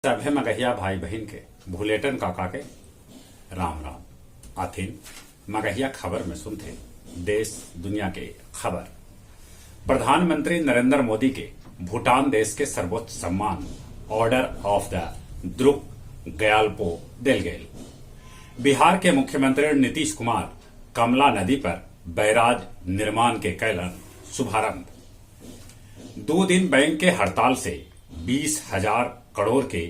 सभे मगहिया भाई बहिन के भुलेटन काका के राम राम। आथिन मगहिया खबर में सुनथे देश दुनिया के खबर। प्रधानमंत्री नरेंद्र मोदी के भूटान देश के सर्वोच्च सम्मान Order of the Druk Gyalpo देल गेल। बिहार के मुख्यमंत्री नीतीश कुमार कमला नदी पर बैराज निर्माण के कैलन शुभारंभ। 2 दिन बैंक के हड़ताल से 20,000 करोड़ के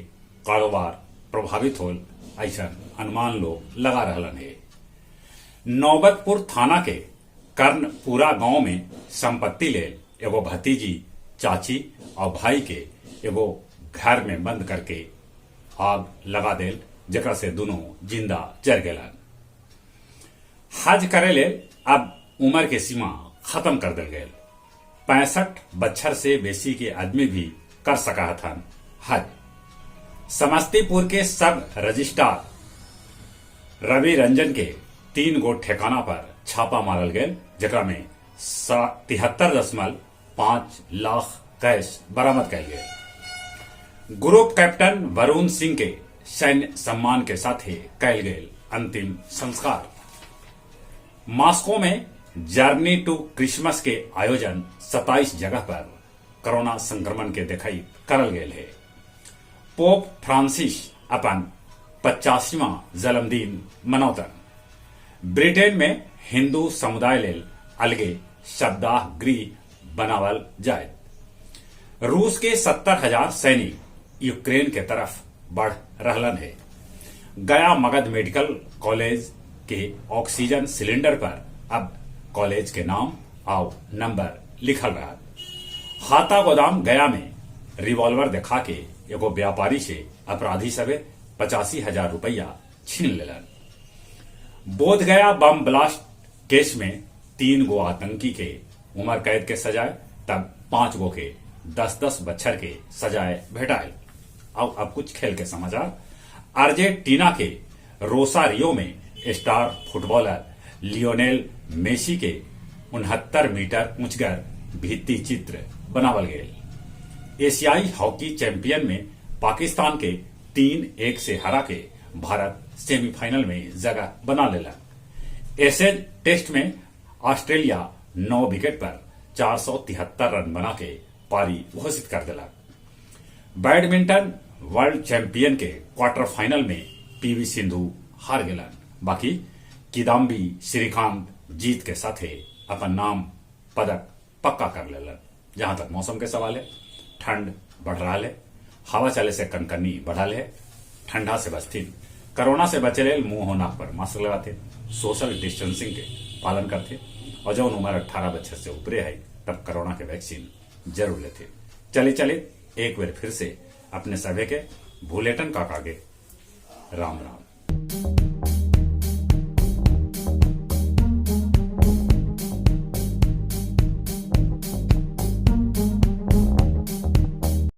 कारोबार प्रभावित होल, ऐसा अनुमान लोग लगा रहलन हे। नौबतपुर थाना के कर्णपुरा गांव में संपत्ति लेल एगो भतीजी, चाची और भाई के एगो घर में बंद करके आग लगा देल, जेकरा से दोनों जिंदा जर गेलन। हज करे लेल अब उम्र के सीमा खत्म कर दिल गए। 65 बच्छर से बेसी के आदमी भी कर सका हथन हज। समस्तीपुर के सब रजिस्ट्रार रवि रंजन के 3 गो ठिकाना पर छापा मारल गेल, जेकरा में 73.5 लाख कैश बरामद कयल गेल। ग्रुप कैप्टन वरुण सिंह के सैन्य सम्मान के साथ कयल गेल अंतिम संस्कार। मास्को में जर्नी टू क्रिसमस के आयोजन 27 जगह पर कोरोना संक्रमण के देखई करल गेल है। पोप फ्रांसिस अपन 85वां जन्मदिन मनौतन। ब्रिटेन में हिंदू समुदाय लेल अलगे शवदाह गृह बनावल जाए। रूस के 70,000 सैनिक यूक्रेन के तरफ बढ़ रहलन है। गया मगध मेडिकल कॉलेज के ऑक्सीजन सिलेंडर पर अब कॉलेज के नाम और नंबर लिखल रहा। हाता गोदाम गया में रिवॉल्वर दिखा के एगो व्यापारी से अपराधी सबे 85,000 रुपया छीन लेलन। बोध गया बम ब्लास्ट केस में 3 गो आतंकी के उम्र कैद के सजाए, तब 5 गो के 10-10 बच्छर के सजाए भेटाए। और अब कुछ खेल के समाचार। अर्जेंटीना के रोसारियो में स्टार फुटबॉलर लियोनेल मेसी के 69 मीटर ऊंचगर भित्ति चित्र बनावल गेल। एशियाई हॉकी चैंपियन में पाकिस्तान के 3-1 से हरा के भारत सेमीफाइनल में जगह बना लेला। एशेज टेस्ट में ऑस्ट्रेलिया 9 विकेट पर 473 रन बना के पारी घोषित कर दिला। बैडमिंटन वर्ल्ड चैंपियन के क्वार्टर फाइनल में पीवी सिंधु हार गेलन, बाकी किदाम्बी श्रीकांत जीत के साथे अपन नाम पदक पक्का कर लेलन। जहां तक मौसम के सवाल है, ठंड बढ़ रहा है, हवा चले से कनकनी बढ़ल है, ठंडा से बचथिन, कोरोना से बचे लेल मुंह हो नाक पर मास्क लगाते, सोशल डिस्टेंसिंग के पालन करते और जौन उम्र 18 बच्चे से ऊपरे है तब कोरोना के वैक्सीन जरूर लेते। चले चले एक बार फिर से अपने सभे के भूलेटन काका के राम राम।